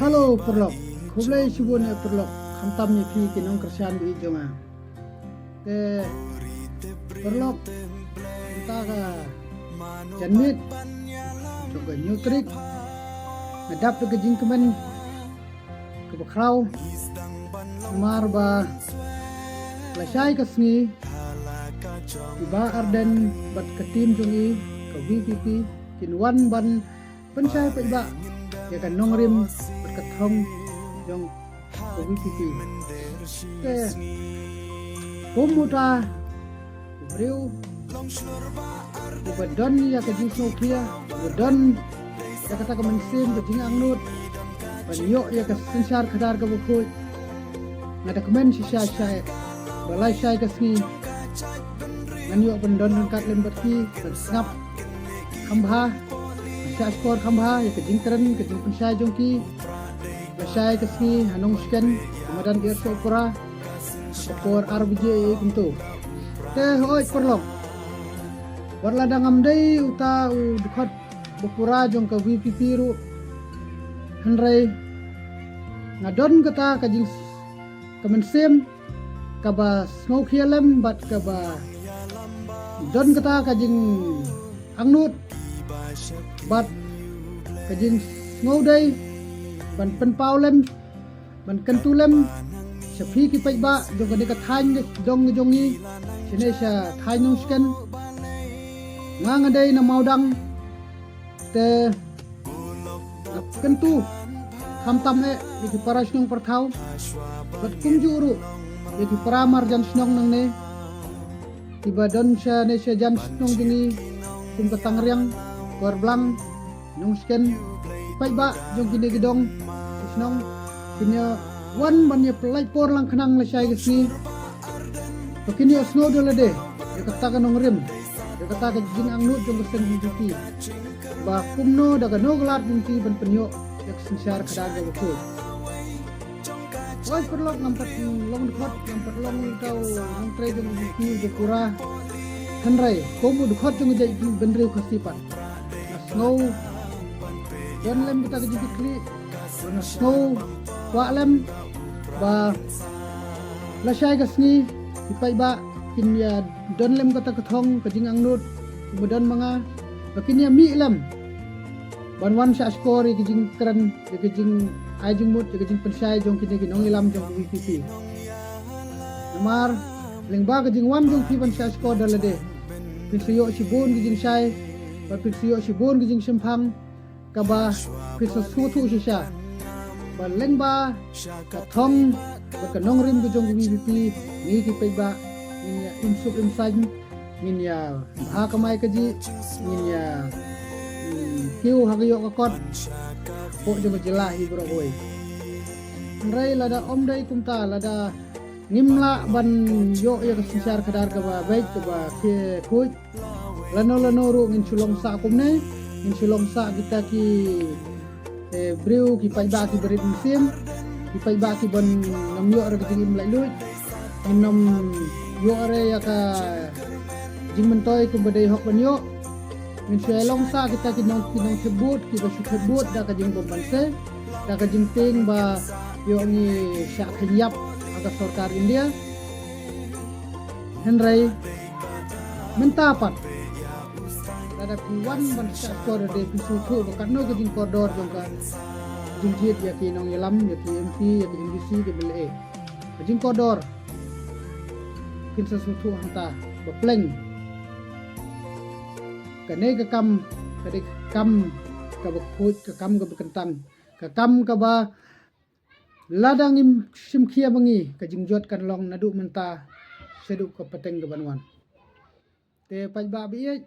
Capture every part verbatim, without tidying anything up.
Hello paralok, khublei shibun ïa paralok, khamtam ïa phi ki nongkyrshan baieit jong nga. Te paralok, mynta ka janmiet jong ka hynñiew tarik, nga dap da ka jingkmen kaba khraw, namar ba lashai ka sngi i Bah Ardent bad ka team jong i, ka V P P, kin wan ban pynshai paidbah ïa ka nongrim bad ka thong jong ka V P P. Te kum uta u briew uba don ïa ka jingsngewkhia, uba don ïa kata ka mynsiem ka jingangnud ban ïoh ïa ka synshar khadar kaba khuid, nga da kmen shisha shisha ba lashai ka sngi ngan ïoh ban don ryngkat lem bad ki, ban sngap kham bha, ban shahshkor kham bha ïa ka jingkren ka jingpynshai jong ki. Lashai ka sngi ha Nongshken, ha madan Ïarsohpura, ha ka por ar baje ïa kumto. Te hooid paralok, wat lada ngam dei uta u dkhot ba pura jong ka V P P ruh, hynrei nga don kata ka jing, ka mynsiem kaba sngewkhia lem bad kaba don kata ka jingangnud bad ka jingsngewdei ban pynpaw lem, ban kyntu lem sha phi ki paidbah jong kane ka thaiñ dong jong ngi, shane sha thaiñ Nongshken. Nga nga dei na Mawdang, te nga kyntu khamtam eh ïa ki para shnong para thaw bad kumjuh ruh ïa ki para marjan shnong nangne, kiba don shane shajan shnong jong ngi, kum ka Tangriang, Korblang, Nongshken, paidbah jong kine ki dong ki shnong, kin ïa wan ban ïa pynlait por lang khnang lashai ka sngi ba kin ïohsngew da lade ïa kata ka nongrim, ïa kata ka jingangnud jong ka seng V P P, ba kumno da kano ka lad ngin ïoh ban pynïoh ïa ka synshar khadar kaba khuid. Oi paralok, ngam pat long dkhot, ngam pat long uta u nongtrei jong ka V P P ba pura, hynrei kum u dkhot jong ka jaitbynriew Khasi pat, nga sngew don lem kata ka jingkitkhlieh, nga sngew kwah lem ba lashai ka sngi ki paidbah kin ïa don lem kata ka thong ka jingangnud kumba don ma nga, ba kin ïa mih lem ban wan shahshkor ïa ka jingkren, ïa ka jingai jingmut, ïa ka jingpynshai jong kine ki nongïalam jong ka V P P. Namar lyngba ka jingwan jong phi ban shahshkor da lade, phin sa ïoh shibun ka jingshai bad phin sa ïoh shibun ka jingshemphang, kaba phin sa sngewthuh shisha ba lyngba ka thong bad ka nongrim ka jong ka V P P, ngi ki paidbah ngin ïa im suk im saiñ, ngin ïa bha kamai kajih, ngin ïa, mm, kiew ha ka ïoh ka kot hapoh jong ka jylla hi baroh kawei. Hynrei lada ym dei kumta, lada ngim lah ban ïoh ïa ka synshar khadar kaba beit kaba khuid, lano lano ruh ngin shu long sah kumne, ngin shu long sah kita ki, eh, briew, ki paidbah kiba rit mynsiem, ki paidbah kiban ym ïoh ruh ka jingim laitluid, ngin ym ïoh ruh ïa ka jingmyntoi kumba dei hok ban ïoh. Ngin shu long sah kita ki nong, ki nongthep vote, kiba shu thep vote da ka jingbymbanse, da ka jingtieng ba ïoh ngi shah kheiñ ïap ha ka sorkar India. Hynrei mynta pat, lada phi wan ban shahshkor, lada phi sngewthuh ba katno ka jingkordor jong ka jingjied ïa ki nongïalam, ïa ki M P, ïa ki M D C, ki M L A. Ka jingkordor phin sa sngewthuh hangta ba pleng. Kane ka kam ka dei ka kam kaba khuid, ka kam kaba kyntang, ka kam kaba lada ngim shim khia ma ngi, ka jingjot kan long naduh mynta shaduh ka pateng kaban wan. Te paidbah baieit,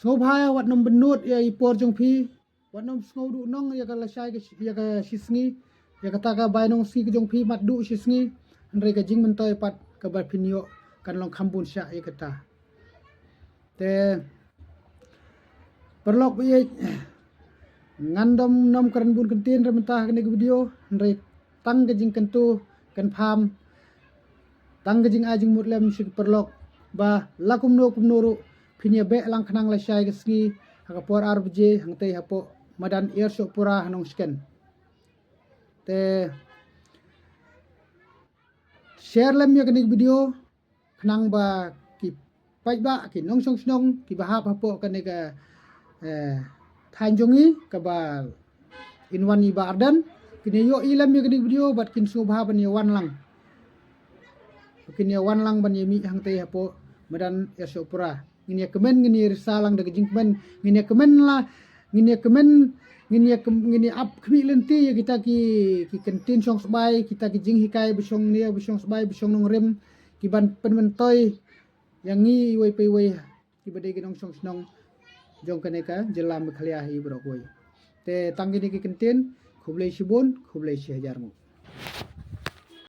sngewbha ïa, wat nym bynnud ïa i por jong phi, wat nym sngew duh nong ïa ka lashai ka shi-, ïa ka shisngi, ïa kata ka bainong sngi ka jong phi, mat duh shisngi, hynrei ka jingmyntoi pat kaba phin ïoh kan long kham bun shah ïa kata. Te paralok baieit, ngan dom nym kren bun kyntien re mynta ha kane ka video, hynrei tang ka jingkyntu kynpham, tang ka jingai jingmut lem sha ki paralok ba la kumno kumno ruh kin ïa beh lang khnang lashai ka sngi ha ka por ar baje hangtei hapoh madan Ïarshopura ha Nongshken. Te share lem ïa kane ka video khnang ba ki paidbah, ki nongshong shnong kiba hap hapoh kane ka, eh, thaiñ jong ngi kaba yn wan i Bah Ardent, kin ïohi lem ïa kane ka video bad kin sngewbha ban ïa wan lang. Kin ïa wan lang ban ïa mih hangtei hapoh madan Ïarshopura. Ngin ïa kmen, ngin ïa risa lang da ka jingkmen, ngin ïa kmen la, ngin ïa kmen, ngin ïa kem-, ngin ïa ap khmih lynti ïa kita ki, ki kyntien shong sbai, kita ki jinghikai ba shong ne, ba shong sbai, ba shong nongrim, ki ban pynmyntoi ïa ngi iwei pa iwei kiba dei ki nongshong shnong jong kane ka jylla Meghalaya hi baroh kawei. Te tang kine ki kyntien, khublei shibun, khublei shihajar nguh.